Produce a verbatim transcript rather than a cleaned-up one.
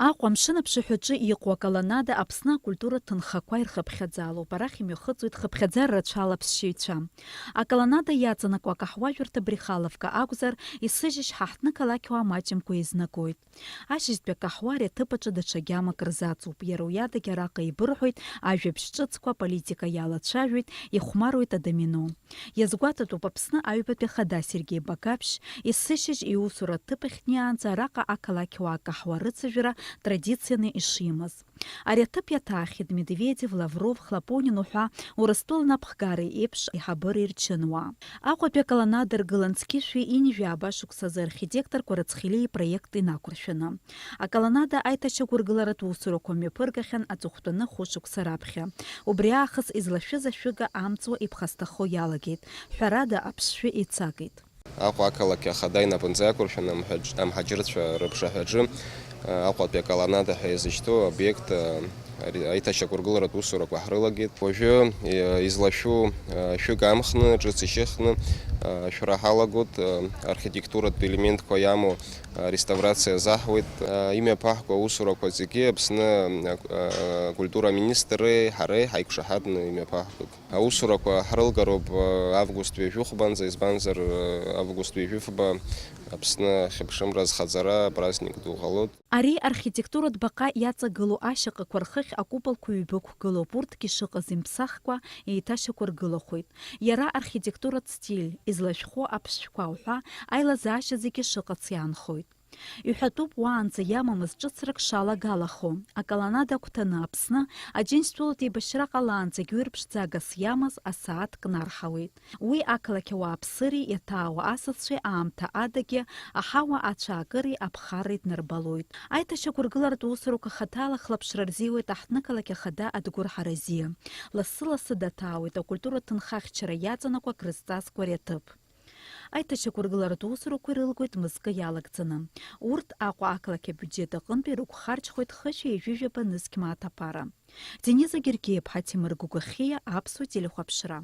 Аҟәа амшын аԥшаҳәаҿы иҟоу аколоннада Аԥсны акультуратә ҭынхақәа ирхыԥхьаӡалоуп. Арахь имҩахыҵуеит хыԥхьаӡара рацәала аԥсшьаҩцәа. Аколоннада иаҵанакуа акаҳуажәырҭа Брехаловка акәзар, исыжьышь ҳа ҳҭнықалақьуаа маҷымкәа еизнагоит. Ашьыжьтәи акаҳуа ари аҭыԥ аҿы даҽа гьамак рзаҵоуп. Иара уи адагьы араҟа еибырҳәоит ажәабжь ҿыцқәа, аполитика иалацәажәоит, ихәмаруеит адомино. Иазгәаҭатәуп Аԥсны аҩбатәи ахада Сергеи Багаԥшь, есышьыжь иусура аҭыԥ ахь днеиаанӡа араҟа ақалақьуаа акаҳуа рыцәажәара традицианы ишимаз. Ари аҭыԥ иаҭаахьеит Медведев, Лавров, Хлопонин уҳәа Урыстәыла напхгара еиԥш аиҳабыра ирчынуа. Аҟәатәи аколоннада ргылан зқьышәи ҩынҩажәи ааба шықәсазы архитекторқәа рыцхилеи ипроект инақәыршәаны. Аколоннада аиҭашьақәыргыларатә усурақәа мҩаԥыргахьан аҵыхәтәаны хәышықәса раԥхьа. Убри аахыс излашәыз ашәыга амҵуа иԥхасҭахо иалагеит. Ҳәарада, аԥшшәы еицагеит. Аҟәа ақалақь ахада инапынҵа иақәыршәаны амҳаџ-, амҳаџьырцәа рыԥшаҳәаҿы, а, Аҟәатәи аколоннада ҳәа иазышьҭоу обиект, а, ари-, аиҭашьақәыргыларатә усурақәа ҳрылагеит. Уажәы, е, излашәу, а, шәыга амхны, ҿыц ишьыхны, а, ашәра ҳалагоит, а, архитектуратә елементқәа иамоу, а, реставрациа азаҳуеит. А, имҩаԥаҳго аусурақәа зегьы Аԥсны, а, а, акультура аминистрреи ҳареи ҳаиқәшаҳаҭны имҩаԥаҳгоит. Аусурақәа ҳрылгароуп, э, август ҩажәи хәбанӡа, избанзар, э, август ҩажәи фба Аԥсны ахьыԥшымра азхаҵара апраздник ду ҟалоит. Ари архитектуратә баҟа иаҵагылоу ашьаҟақәа рхыхь акуполқәа ҩба ықәгылоуп, урҭгьы шыҟаз имԥсахкәа еиҭашьақәыргылахоит. Иара архитектуратә стиль, излашәхәо аԥшшәқәа уҳәа аилазаашьа зегьы шыҟац иаанхоит. Иҳәатәуп уаанӡа иамамыз ҿыцрак шалагалахо. Аколоннада агәҭаны Аԥсны Аџьынџьтәылатә еибашьра ҟалаанӡагь уи рԥшӡагас иамаз асааҭ кнарҳауеит. Уи ақалақь ауааԥсыреи иаҭаауа асасцәеи аамҭа адагьы аҳауа ацәаакыреи аԥхарреи днарбалоит. Аиҭашьақәыргыларатә усурақәа хаҭала хылаԥшра рзиуеит аҳҭнықалақь ахада Адгәыр Ҳаразиа. Лассы-лассы даҭаауеит акультуратә ҭынха ахьчара иаҵанакуа акрызҵазкуа ари аҭыԥ. Аиҭашьақәыргыларатә усурақәа ирылгоит мызкы иалагӡаны. Урҭ Аҟәа ақалақь абиуџьет аҟынтәи рықәхарџьхоит хышәи ҩажәи жәаба нызқь мааҭ аԥара. Дениза Гергиа-иԥҳа, Ҭемыр Гәыгәахьиа, Аԥсуа телехәаԥшра.